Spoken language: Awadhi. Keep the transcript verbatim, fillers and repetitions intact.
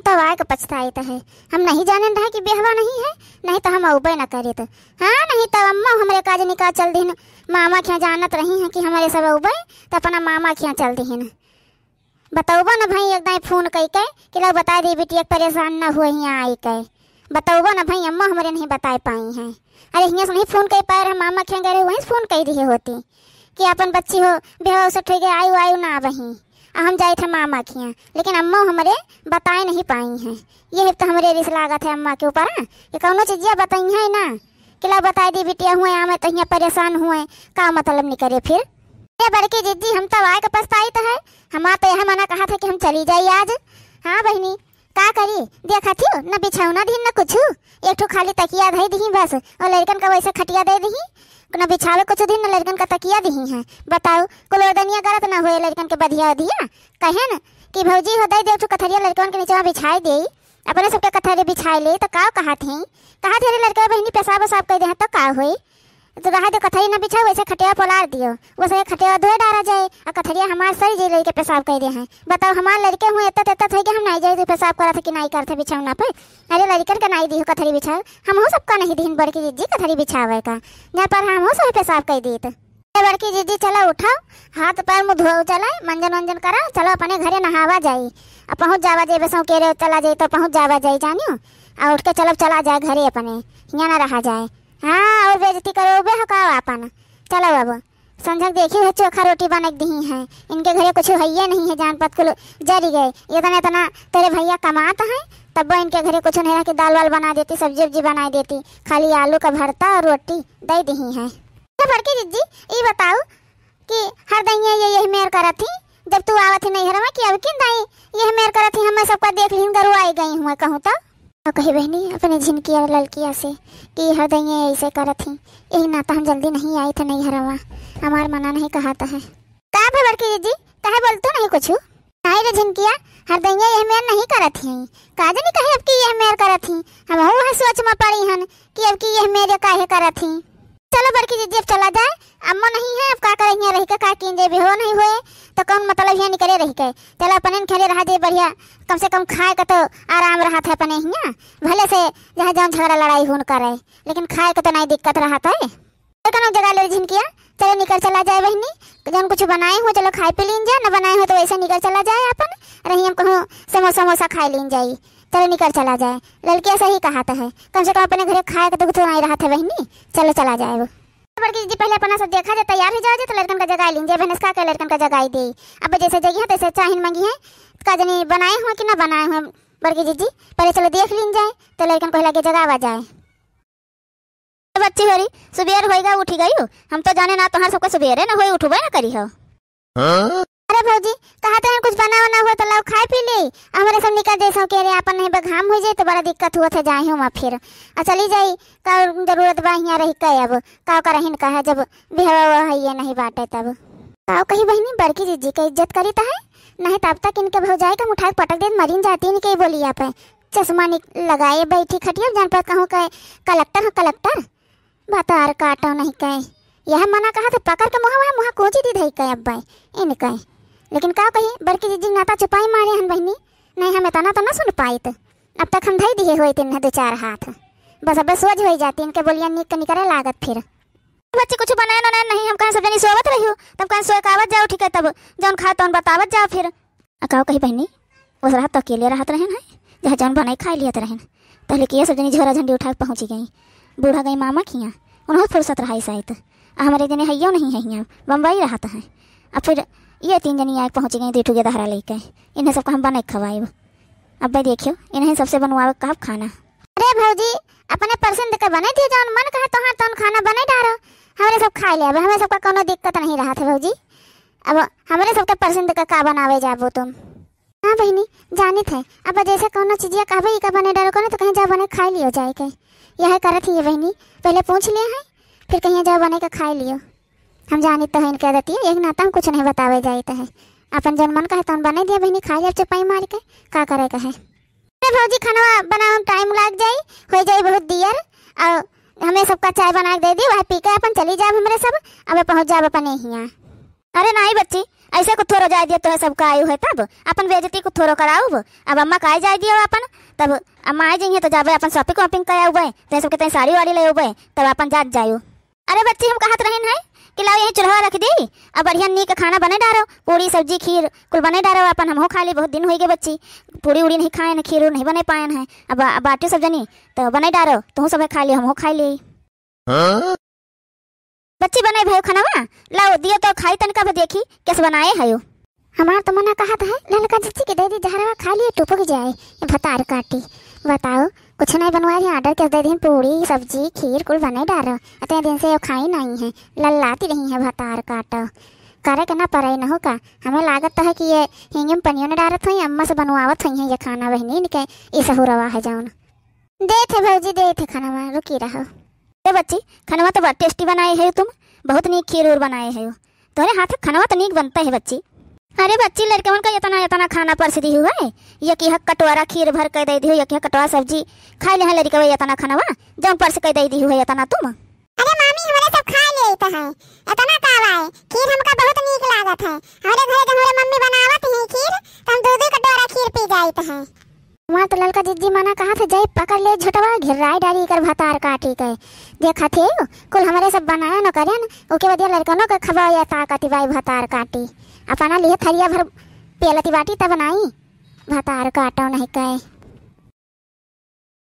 तउ आइके पछताइत है। हम नहीं जानेन रहे कि बिहवा नहीं है, नहीं तउ हम अउबे न करित। हाँ, नहीं तउ अम्मा हमरे का जनी का चल दिहिन, मामा के यहाँ जानत रही हैं कि हमरे सब अउबे, तउ अपना मामा के यहाँ चल दिहिन। बतउबो न भई एक दाई फोन कइके कि लउ बताइ देई बिटिया के परेसान न हुए हियाँ आइके। बतउबो न भई अम्मा हमरे नहीं बताइ पाई हैं। अरे हियाँ से नहीं फोन कइ पाए रहे, मामा के यहाँ गए रहे, वहीं से फोन कइ दिहे होती कि आपन बच्ची हो, बिहवा उसट होइ गए, आयु आयु न अबहीं, आ हम जाइत है मामा के यहाँ। लेकिन अम्मा हमरे बताइ नहीं पाई हैं। यही तउ हमरे रिस लागत है अम्मा के ऊपर, हाँ, कि कउनो चीजिया बतइहैं न कि लउ बताइ देई बिटिया हुए, आमे तउ हियाँ परेसान हुए, का मतलब निकरे फिर। ए बड़की जिज्जी, हम तउ आइके पछताइत है, हमार तउ यह मना कहत है कि हम चली जाई आज। हाँ बहिनी, का करी, देखत हिउ, न बिछौना दिहिन, न कुछु, एक ठो खाली तकिया धइ दिहिन बस, अउर लड़िकन का वइसे खटिया दइ दिहिन, न बिछावे कुछु दिहिन, न लड़िकन का तकिया दिहिन है। बताउ, कुल ओरदनिया गरत न होए लड़िकन के बधिया उधिया, कहेन कि भउजी हो दइ दे एक ठो कथरिया लड़िकन के नीचवा बिछाइ देई, अपने सबके कथरी बिछाइ लेई, तउ का कहत ही, कहत ही अरे लड़िका बहिनी पेशाब ओसाब कइ देहैं तउ का होई, तउ रहा दे, कथरी न बिछाउ, वइसे खटिया पोलार दियो, वइसे खटिया धोए डारा जाए, आ कथरिया हमार सरि जाई लड़िके पेशाब कइ देहैं। बताउ, हमार लड़िके हुए एत्ता तेत्ता होइ गए, हम नाहीं जाई तउ पेशाब करत है कि नाहीं करत है बिछौना पे। अरे लड़िकन का नाहीं दिहो कथरी बिछाउ, हमहू सबका नहीं दिहिन बड़की जिज्जी कथरी बिछावे का, जा पर हमहू सब पेशाब कइ दीत। ए बड़की जिज्जी चला उठा, हाथ पैर मुँह धोआ चला, मंजन वंजन करा, चला अपने घरे नहावा जाई, आ पहुँच जावा जाई बसों के रे चला जाई तउ पहुँच जावा जाई जानियो, आ उठ के चलब चला जाए घरे अपने, हियाँ न रहा जाए। हाँ, अउर बेइज्जती करउबे हो का आपन? चलो अब, संझक देखिउ है चोखा रोटी बनइ दिही हैं, इनके घरे कुछ हइये नहीं है, जान पत कुल जरि गए। एतना एतना तोरे भइया कमात हैं, तब्बो इनके घरे कुछ नहीं रहा कि दाल वाल बनाइ देती, सब्जी उब्जी बनाइ देती, खाली आलू का भरता अउर रोटी दइ दिही हैं। तो बड़की जिज्जी, ई बताउ कि हर दइया ये यही मेर करत ही, जब तू आवत ही नैहरवा कि अब किन दाई यही मेर करत ही, हमें सबका देख लिहिन, गरुआइ गई हुए कहूँ तउ। अउ कही बहिनी अपने झिनकिया ललकिया से कि हर दइया अइसे करत ही, यही नाता हम जल्दी नहीं आइत है नैहरवा, हमार मना नहीं कहत है। का भे बड़की जिज्जी, काहे बोलतू नहीं कुछु? नाहीं रे झिनकिया, हर दइया यह मेर नहीं करत ही, का जनी काहे अब की यह मेर करत ही, हमहू वह सोच में पड़ी हन कि अब की यह मेर काहे करत ही। चलो बड़की जिज्जी, अब चला जाए, अम्मो नहीं है, अब का करे हियाँ रहिके, का कीन जाए, बिहवा नहीं होए, तो कउन मतलब हियाँ निकरे रहिके। चलो अपने खेले रहा जाए बढ़िया, कम से कम खाए का तो आराम रहत है अपने हियाँ, भले से जहाँ जउन झगड़ा लड़ाई हुन करे, लेकिन खाए का तो नहीं दिक्कत रहत है। तो कउनो जगाइ ले झिनकिया, चलो निकर चला जाए बहिनी, जउन कुछ बनाए हो चलो खाए पी लीन जाए, न बनाए हो तो वइसे निकर चला जाए आपन, रही हम कहूँ समोसा वमोसा खाए लीन जाई। चलो निकर चला जाए, ललकिया सही कहत है, कम से कम अपने घरे खाए के दुख तो नहीं रहत है बहिनी। चलो चला जाए वो। बड़की जिज्जी पहिले अपना सब देखा जाए, तैयार होइ जाओ जाए, तो लड़िकन का जगाइ लीन जाए, भैनस का के लड़िकन का जगाइ देई। अब जइसे जगिहैं तइसे चाहिन मंगिहैं, का जनी बनाए हो कि न बनाए हो बड़की जिज्जी, पहिले चलो देख लीन जाए, तो लड़िकन को लगे जगावा जाए। ए बच्ची होरी, सुबेर होइगा उठी गइउ, हम तो जाने ना तोहार सबका सुबेरे न होई, उठबे न करिहो। हाँ? अरे भउजी, कहत हैं कुछ बना वना हुआ तो लाओ खाए पी ले, हमरे सब निकर जइसउ के रे आपन नहीं बघाम होइ जाई तो बड़ा दिक्कत हुआ था जाए हुआ फिर, आ चली जाई, का जरूरत बा हियाँ रहिके, अब का करहिन कहा जब बिहवा हुआ है ये नहीं बाटे तब। का कही बहिनी, बड़की जिज्जी के इज्जत करी त है, नहीं तब तक इनके भउजाई के मुठाई पटक देत मरिन जाती इनके बोलिया पे। चश्मा निक-, लगाए बैठी खटिया, जान पर कहूँ के कलेक्टर हो, कलेक्टर। बतार काटो नहीं कहे, यह मना कहा तो पकड़ के मुँह, वह मुँह कोची दी धई के अब्बे इनके। लेकिन का कही, बड़की जिज्जी नाता चुपाई मारे हन बहिनी, नहीं हम इतना तो ना सुन पाइत। अब तक हम धई दिए होइत इन्हें दो चार हाथ, बस अब सोझ होइ जाती, इनके बोलिया निक के निकरे लागत फिर। बच्ची कुछ बनाए ना नहीं, हम कहें सब जनी सोवत रहियो, तब कहें सोए के आवत जाओ, ठीक है, तब जौन खाओ तौन बतावत जाओ फिर। आ काव कही बहिनी, ओस रात तो अकेले रहत रहन है, जहाँ जौन बनाई खाए लियत रहन। तहले कि ये सब जनी झोरा झंडी उठा के पहुँची गई। बूढ़ा गई मामा खिया, उन्हों फुर्सत रहा इस आइत। आ हमारे जने हइयो नहीं है हियाँ, बम्बई रहत हैं। अब फिर ये तीन जनी आए पहुँची गई, दो ठो गेदहरा लेके। इन्हें सबका हम बनाई खवाएब। अब भाई देखियो, इन्हें सबसे बनवावे कहब खाना। अरे भौजी, अपने पसंद के बने दियो, जौन मन कहे तोहार तौन खाना बने डारो। हमरे सब खाए लेब, हमें सबका कौनो दिक्कत नहीं रहत है भौजी। अब हमरे सबके पसंद का का बनावे जाबो तुम? हाँ बहिनी, जानित है, अब जैसे कौनो चीजिया कहबे, "ई का बने डारो कौनो?" तो कहीं जाओ बने खाए लियो जाए के। यह करत ही ये बहिनी, पहले पूछ लिया है, फिर कहीं जाओ बने के खाए लियो। हम जानित तो है इनके आदतिया, एक नाता हम कुछ नहीं बतावे जाइत है। अपन जौन मन कहे तौन बने दिया बहिनी, खाए लेब चुपाई मार के, का करे के है। अरे भौजी, खाना बनावे में टाइम लाग जाई, हो जाई बहुत दियर, और हमें सबका चाय बना के दे दी, वह पी के अपन चली जाब हमरे सब, अब पहुँच जाब अपने हियाँ। अरे नाई बच्ची, ऐसे को थोरो जाए दियो, तोहे सबका आयु है तब, अपन बेइज्जती को थोरो कराउब। अब अम्मा का आए जाए दियो अपन, तब अम्मा आए जइहें तो जाबे अपन shopping वॉपिंग कर आउबे, तोहे सबके तई साड़ी वाड़ी ले आउबे, तब अपन जात जायो। अरे बच्ची, हम कहत रहिन है कि लाओ यही चूल्हा रख दी, अब बढ़िया नीक खाना बने डारो, पूड़ी सब्जी खीर कुल बने डारो, अपन हमहू खा ली, बहुत दिन होई गए बच्ची, पूड़ी उड़ी नहीं खाए न खीर उर नहीं बने पायन है, अब, अब बाटियो सब जनी तो बने डारो, तुहू सब खा ली, हमहू खा ली। हाँ? बच्ची, बने भयो खनवा, लाओ दियो तो खाई तनिका भर, देखी कैसे बनाए हयो। हमार तो मना कहत है ललका जिज्जी के दे दी जहरवा, खा लिए टुपुक जाए, ये भतार काटी। बताओ, कुछ नहीं बनवाए, order कैसे दे दी, पूड़ी सब्जी खीर कुल बने डारो, अतने दिन से ये खाई नहीं है, लल्लाती रही है भतार काटो। करे के ना परे न हो का, हमें लागत तो है कि ये हिंगे में पनियो न डारत हुई, अम्मा से बनवावत हुई है ये खाना बहिनी इनके, ई सहुरवा है जौन। देत है भौजी, देत है खनवा, रुकी रहो। ए बच्ची, खनवा तो बड़ा tasty बनाए है तुम, बहुत नीक खीर उर बनाए है। तोरे हाथ खनवा तो नीक बनता है बच्ची। अरे बच्ची, लड़कवन का इतना, इतना खाना परस दी हुआ है, ये की हक कटोरा खीर भर के दे दी हो, ये की हक कटोरा सब्जी खाई ले हैं लड़कवे इतना खनवा, जौन परस के दे दी हुआ है इतना तुम। अरे मामी, हमरे सब खा लेत है, इतना का बाय, खीर हमका बहुत नीक लागत है। हमरे घरे जब हमरे मम्मी बनावत ही खीर, तो हम दो दो कटोरा खीर पी जाइत है। हमार तो ललका जिज्जी मना कहत है, जाई पकड़ ले झोटवा, घिर्राई डारी कर भतार काटी के। देखत है, कुल हमरे सब बनाया न करेन, ओके बदिया लड़कनों के खबा या ताकत बाई भतार काटी। अपना लिए थरिया भर पेलती बाटी तब नाई, भतार काटो नहीं कहे।